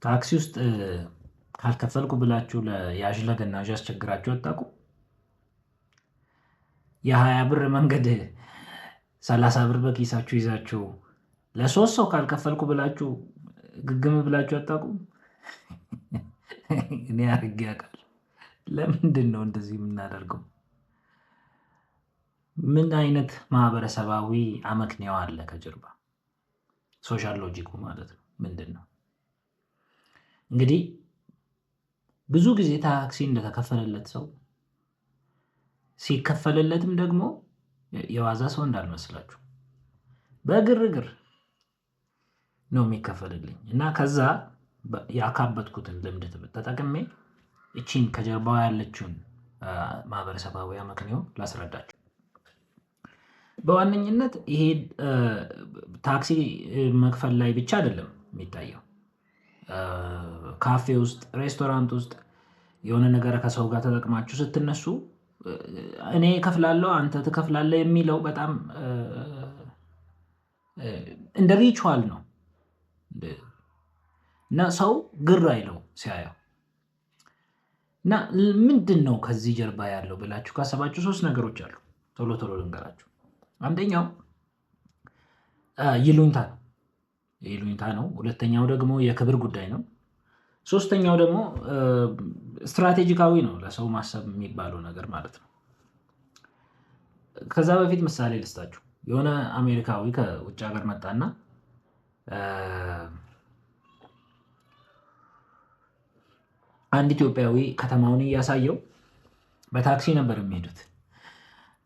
ታክሲ ውስጥ ካልከፈልኩ ብላችሁ ለያዥ ለገናዥ ያስቸግራችሁ አታውቁም? የ20 ብር መንገድ 30 ብር በኪሳችሁ ይዛችሁ ለሶስት ሰው ካልከፈልኩ ብላችሁ ግግም ብላችሁ አታውቁም? እኔ አድርጌ አውቃለሁ። ለምንድን ነው እንደዚህ የምናደርገው? ምን አይነት ማህበረሰባዊ አመክንዮ አለ ከጀርባ? Social logic ኡ ማለት ነው ምንድን ነው? እንግዲህ ብዙ ጊዜ ታክሲ እንደተከፈለለት ሰው፣ ሲከፈልለትም ደግሞ የዋዛ ሰው እንዳልመስላችሁ፣ በግርግር ነው የሚከፈልልኝ። እና ከዛ ያካበትኩትን ልምድ ተጠቅሜ እቺን ከጀርባዋ ያለችውን ማህበረሰባዊ አመክንዮ ላስረዳችሁ። በዋነኝነት ይሄ ታክሲ መክፈል ላይ ብቻ አይደለም የሚታየው። ካፌ ውስጥ፣ ሬስቶራንት ውስጥ የሆነ ነገር ከሰው ጋር ተጠቅማችሁ ስትነሱ እኔ እከፍላለሁ፣ አንተ ትከፍላለህ የሚለው በጣም እንደ ritual ነው እና ሰው ግር አይለው ሲያየው። እና ምንድን ነው ከዚህ ጀርባ ያለው ብላችሁ ካሰባችሁ ሶስት ነገሮች አሉ። ቶሎ ቶሎ ልንገራችሁ። አንደኛው ይሉኝታ ነው፣ ይሉኝታ ነው። ሁለተኛው ደግሞ የክብር ጉዳይ ነው። ሶስተኛው ደግሞ ስትራቴጂካዊ ነው፣ ለሰው ማሰብ የሚባለው ነገር ማለት ነው። ከዛ በፊት ምሳሌ ልስጣችሁ። የሆነ አሜሪካዊ ከውጭ ሀገር መጣና አንድ ኢትዮጵያዊ ከተማውን እያሳየው በታክሲ ነበር የሚሄዱት።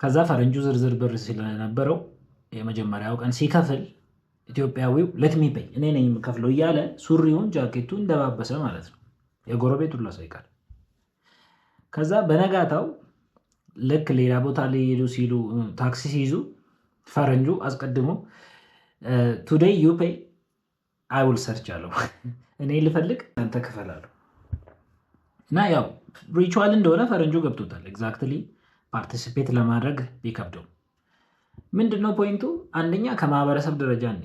ከዛ ፈረንጁ ዝርዝር ብር ስለነበረው የመጀመሪያው ቀን ሲከፍል ኢትዮጵያዊው "Let me pay፣ እኔ ነኝ የምከፍለው" እያለ ሱሪውን ጃኬቱን እንደባበሰ ማለት ነው። የጎረቤት ሁላ ሳይቀር። ከዛ በነጋታው ልክ ሌላ ቦታ ሊሄዱ ሲሉ ታክሲ ሲይዙ ፈረንጁ አስቀድሞ "Today you pay, I will search" አለው። እኔ ልፈልግ፣ አንተ ክፈል አለው። እና ያው ritual እንደሆነ ፈረንጁ ገብቶታል። Exactly participate ለማድረግ ቢከብደው። ምንድነው point ኡ? አንደኛ ከማህበረሰብ ደረጃ፣ እኔ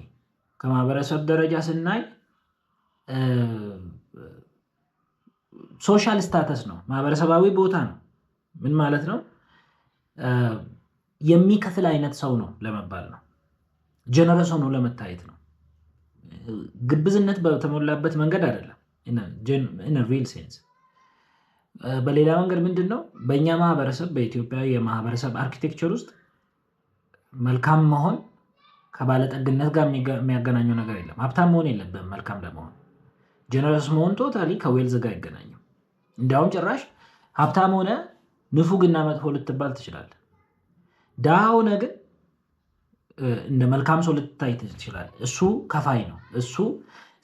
ከማህበረሰብ ደረጃ ስናይ social status ነው፣ ማህበረሰባዊ ቦታ ነው። ምን ማለት ነው? የሚከፍል አይነት ሰው ነው ለመባል ነው። Generous ሆኖ ለመታየት ነው። ግብዝነት በተሞላበት መንገድ አይደለም። In real sense በሌላ መንገድ ምንድን ነው? በእኛ ማህበረሰብ፣ በኢትዮጵያ የማህበረሰብ architecture ውስጥ መልካም መሆን ከባለጠግነት ጋር የሚያገናኘው ነገር የለም። ሀብታም መሆን የለብህም መልካም ለመሆን። Generous መሆን totally ከ wealth ጋር አይገናኝም። እንዲያውም ጭራሽ ሀብታም ሆነህ ንፉግና መጥፎ ልትባል ትችላለህ። ድሃ ሆነህ ግን እንደ መልካም ሰው ልትታይ ትችላለህ። እሱ ከፋይ ነው። እሱ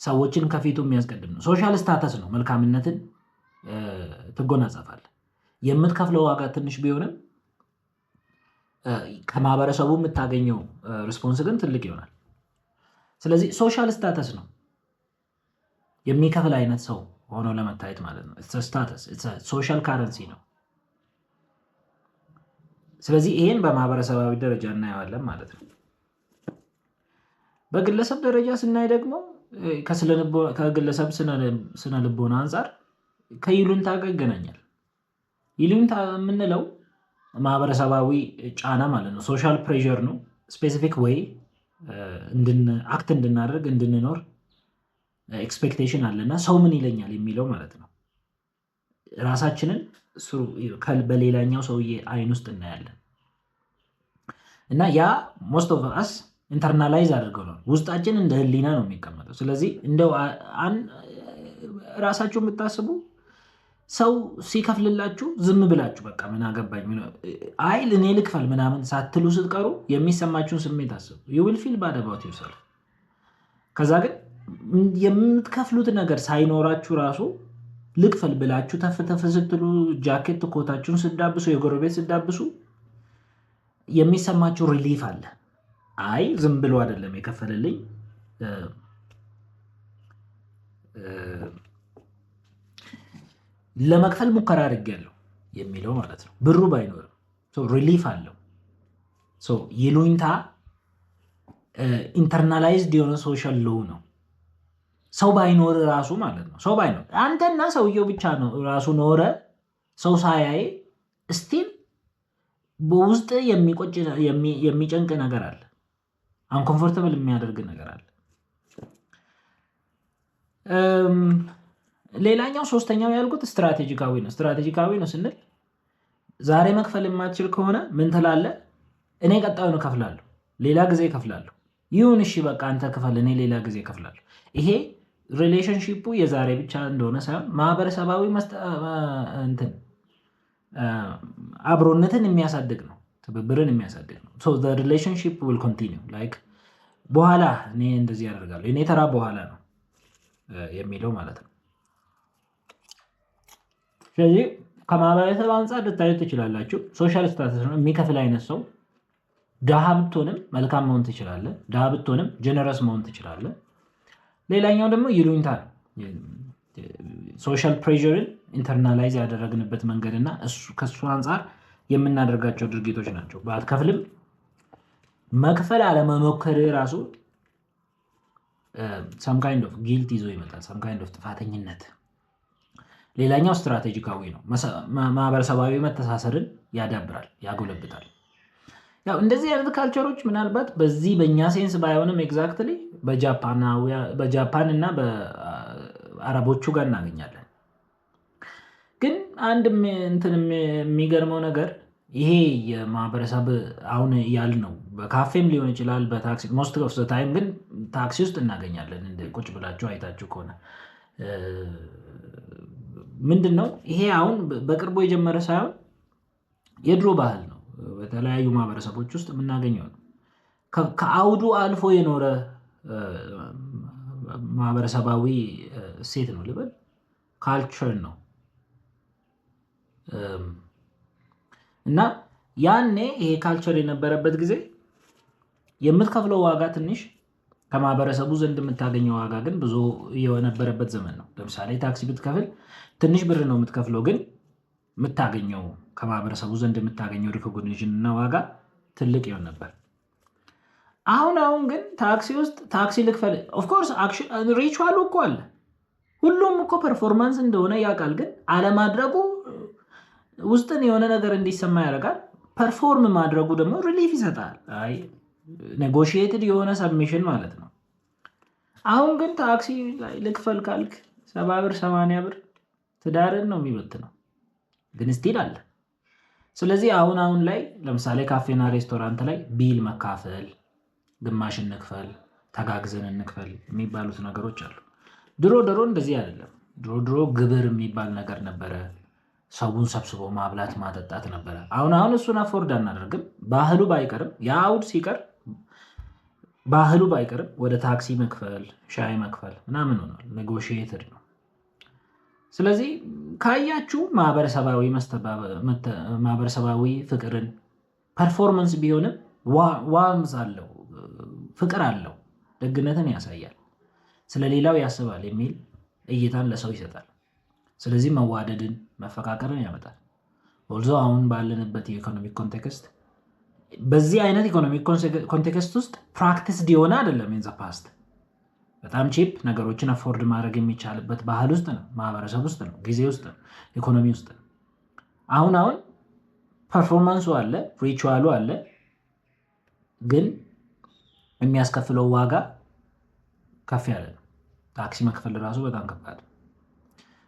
ሰዎችን ከፊቱ የሚያስቀድም ነው። Social status ነው። መልካምነትን ትጎናጸፋለህ። የምትከፍለው ዋጋ ትንሽ ቢሆንም ከማህበረሰቡ የምታገኘው response ግን ትልቅ ይሆናል። ስለዚህ social status ነው፣ የሚከፍል አይነት ሰው ሆኖ ለመታየት ማለት ነው። Status social currency ነው። ስለዚህ ይሄን በማህበረሰባዊ ደረጃ እናየዋለን ማለት ነው። በግለሰብ ደረጃ ስናይ ደግሞ ከግለሰብ ስነ ልቦና አንጻር ከይሉኝታ ጋር ይገናኛል። ይሉኝታ የምንለው ማህበረሰባዊ ጫና ማለት ነው። Social pressure ነው። Specific way act እንድናደርግ፣ እንድንኖር expectation አለ እና ሰው ምን ይለኛል የሚለው ማለት ነው። ራሳችንን በሌላኛው ሰውዬ አይን ውስጥ እናያለን እና ያ most of us internalize አድርገነዋል። ውስጣችን እንደ ህሊና ነው የሚቀመጠው። ስለዚህ እንደው ራሳችሁ የምታስቡ፣ ሰው ሲከፍልላችሁ ዝም ብላችሁ በቃ ምን አገባኝ፣ አይ እኔ ልክፈል ምናምን ሳትሉ ስትቀሩ የሚሰማችሁን ስሜት አስቡ። You will feel bad about yourself። ከዛ ግን የምትከፍሉት ነገር ሳይኖራችሁ ራሱ ልክፈል ብላችሁ ተፍ ተፍ ስትሉ፣ ጃኬት ኮታችሁን ስትዳብሱ፣ የጎረቤት ስትዳብሱ የሚሰማችሁ relief አለ። አይ ዝም ብሎ አይደለም የከፈለልኝ፣ ለመክፈል ሙከራ አድርጌያለሁ የሚለው ማለት ነው። ብሩ ባይኖርም relief አለው። ይሉኝታ internalized የሆነ social law ነው። ሰው ባይኖር ራሱ ማለት ነው። ሰው ባይኖር፣ አንተና ሰውየው ብቻ ነው ራሱ ኖረ፣ ሰው ሳያይ still በውስጥ የሚቆጭ፣ የሚጨንቅ ነገር አለ። Uncomfortable የሚያደርግ ነገር አለ። ሌላኛው ሶስተኛው ያልኩት ስትራቴጂካዊ ነው። ስትራቴጂካዊ ነው ስንል ዛሬ መክፈል የማትችል ከሆነ ምን ትላለህ? እኔ ቀጣዩን እከፍላለሁ፣ ሌላ ጊዜ እከፍላለሁ። ይሁን እሺ፣ በቃ አንተ ክፈል፣ እኔ ሌላ ጊዜ እከፍላለሁ። ይሄ relationship ኡ የዛሬ ብቻ እንደሆነ ሳይሆን ማህበረሰባዊ እንትን አብሮነትን የሚያሳድግ ነው፣ ትብብርን የሚያሳድግ ነው። Relationship will continue, like በኋላ እኔ እንደዚህ ያደርጋለሁ፣ የኔ ተራ በኋላ ነው የሚለው ማለት ነው። ስለዚህ ከማህበረሰብ አንጻር ልታዩት ትችላላችሁ። Social status ነው። የሚከፍል አይነት ሰው ድሃ ብትሆንም መልካም መሆን ትችላለህ። ድሃ ብትሆንም generous መሆን ትችላለህ። ሌላኛው ደግሞ ይሉኝታ ነው። Social pressure ን internalize ያደረግንበት መንገድ እና ከእሱ አንጻር የምናደርጋቸው ድርጊቶች ናቸው። ባትከፍልም መክፈል አለመሞከር ራሱ some kind of guilt ይዞ ይመጣል። Some kind of ጥፋተኝነት። ሌላኛው ስትራቴጂካዊ ነው። ማህበረሰባዊ መተሳሰርን ያዳብራል፣ ያጎለብታል። ያው እንደዚህ አይነት culture ኦች ምናልባት በዚህ በእኛ sense ባይሆንም exactly በጃፓን እና በአረቦቹ ጋር እናገኛለን። ግን አንድ እንትን የሚገርመው ነገር ይሄ የማህበረሰብ አሁን ያልነው በካፌም ሊሆን ይችላል፣ በታክሲ፣ most of the time ግን ታክሲ ውስጥ እናገኛለን። ቁጭ ብላችሁ አይታችሁ ከሆነ ምንድን ነው ይሄ አሁን በቅርቡ የጀመረ ሳይሆን የድሮ ባህል ነው። በተለያዩ ማህበረሰቦች ውስጥ የምናገኘው ነው። ከአውዱ አልፎ የኖረ ማህበረሰባዊ እሴት ነው ልበል፣ culture ነው። እና ያኔ ይሄ culture የነበረበት ጊዜ የምትከፍለው ዋጋ ትንሽ፣ ከማህበረሰቡ ዘንድ የምታገኘው ዋጋ ግን ብዙ የነበረበት ዘመን ነው። ለምሳሌ ታክሲ ብትከፍል ትንሽ ብር ነው የምትከፍለው፣ ግን የምታገኘው፣ ከማህበረሰቡ ዘንድ የምታገኘው recognition እና ዋጋ ትልቅ ይሆን ነበር። አሁን አሁን ግን ታክሲ ውስጥ ታክሲ ልክፈል፣ of course ritual ኡ እኮ አለ። ሁሉም እኮ performance እንደሆነ ያውቃል። ግን አለማድረጉ ውስጥን የሆነ ነገር እንዲሰማ ያደርጋል። Perform ማድረጉ ደግሞ relief ይሰጣል። አይ negotiated የሆነ submission ማለት ነው። አሁን ግን ታክሲ ላይ ልክፈል ካልክ 70 ብር፣ 80 ብር ትዳርን ነው የሚበትነው። ግን still አለ። ስለዚህ አሁን አሁን ላይ ለምሳሌ ካፌና ሬስቶራንት ላይ bill መካፈል፣ ግማሽ እንክፈል፣ ተጋግዘን እንክፈል የሚባሉት ነገሮች አሉ። ድሮ ድሮ እንደዚህ አይደለም። ድሮ ድሮ ግብር የሚባል ነገር ነበረ። ሰውን ሰብስቦ ማብላት ማጠጣት ነበረ። አሁን አሁን እሱን afford አናደርግም። ባህሉ ባይቀርም፣ የአውድ ሲቀር ባህሉ ባይቀርም ወደ ታክሲ መክፈል፣ ሻይ መክፈል ምናምን ሆኗል። Negotiated ነው። ስለዚህ ካያችሁ ማህበረሰባዊ ፍቅርን performance ቢሆንም warmth አለው፣ ፍቅር አለው፣ ደግነትን ያሳያል፣ ስለሌላው ያስባል የሚል እይታን ለሰው ይሰጣል። ስለዚህ መዋደድን፣ መፈቃቀርን ያመጣል። Also አሁን ባለንበት የ economic context፣ በዚህ አይነት economic context ውስጥ practiced የሆነ አይደለም። In the past በጣም cheap ነገሮችን afford ማድረግ የሚቻልበት ባህል ውስጥ ነው፣ ማህበረሰብ ውስጥ ነው፣ ጊዜ ውስጥ ነው፣ ኢኮኖሚ ውስጥ ነው። አሁን አሁን performance ኡ አለ፣ ritual ኡ አለ፣ ግን የሚያስከፍለው ዋጋ ከፍ ያለ ነው። ታክሲ መክፈል ራሱ በጣም ከባድ።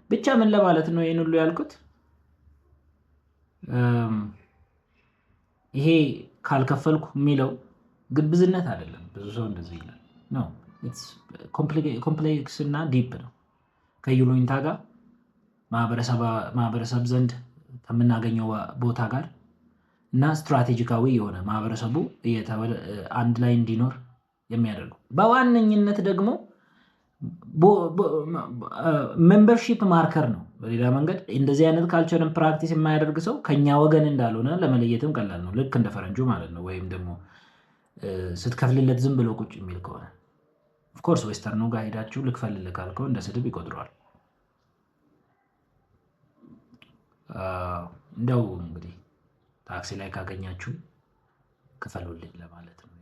ብቻ ምን ለማለት ነው ይህን ሁሉ ያልኩት? ይሄ ካልከፈልኩ የሚለው ግብዝነት አይደለም። ብዙ ሰው እንደዚህ ይላል። No, complex እና deep ነው። ከይሉኝታ ጋር፣ ማህበረሰብ ዘንድ ከምናገኘው ቦታ ጋር እና ስትራቴጂካዊ የሆነ ማህበረሰቡ አንድ ላይ እንዲኖር የሚያደርገው፣ በዋነኝነት ደግሞ membership marker ነው። በሌላ መንገድ እንደዚህ አይነት culture ን practice የማያደርግ ሰው ከኛ ወገን እንዳልሆነ ለመለየትም ቀላል ነው። ልክ እንደ ፈረንጁ ማለት ነው። ወይም ደግሞ ስትከፍልለት ዝም ብሎ ቁጭ የሚል ከሆነ፣ of course western ኑ ጋር ሄዳችሁ ልክፈልልህ ካልከው እንደ ስድብ ይቆጥረዋል። እንደው እንግዲህ ታክሲ ላይ ካገኛችሁ ክፈሉልኝ ለማለት ነው።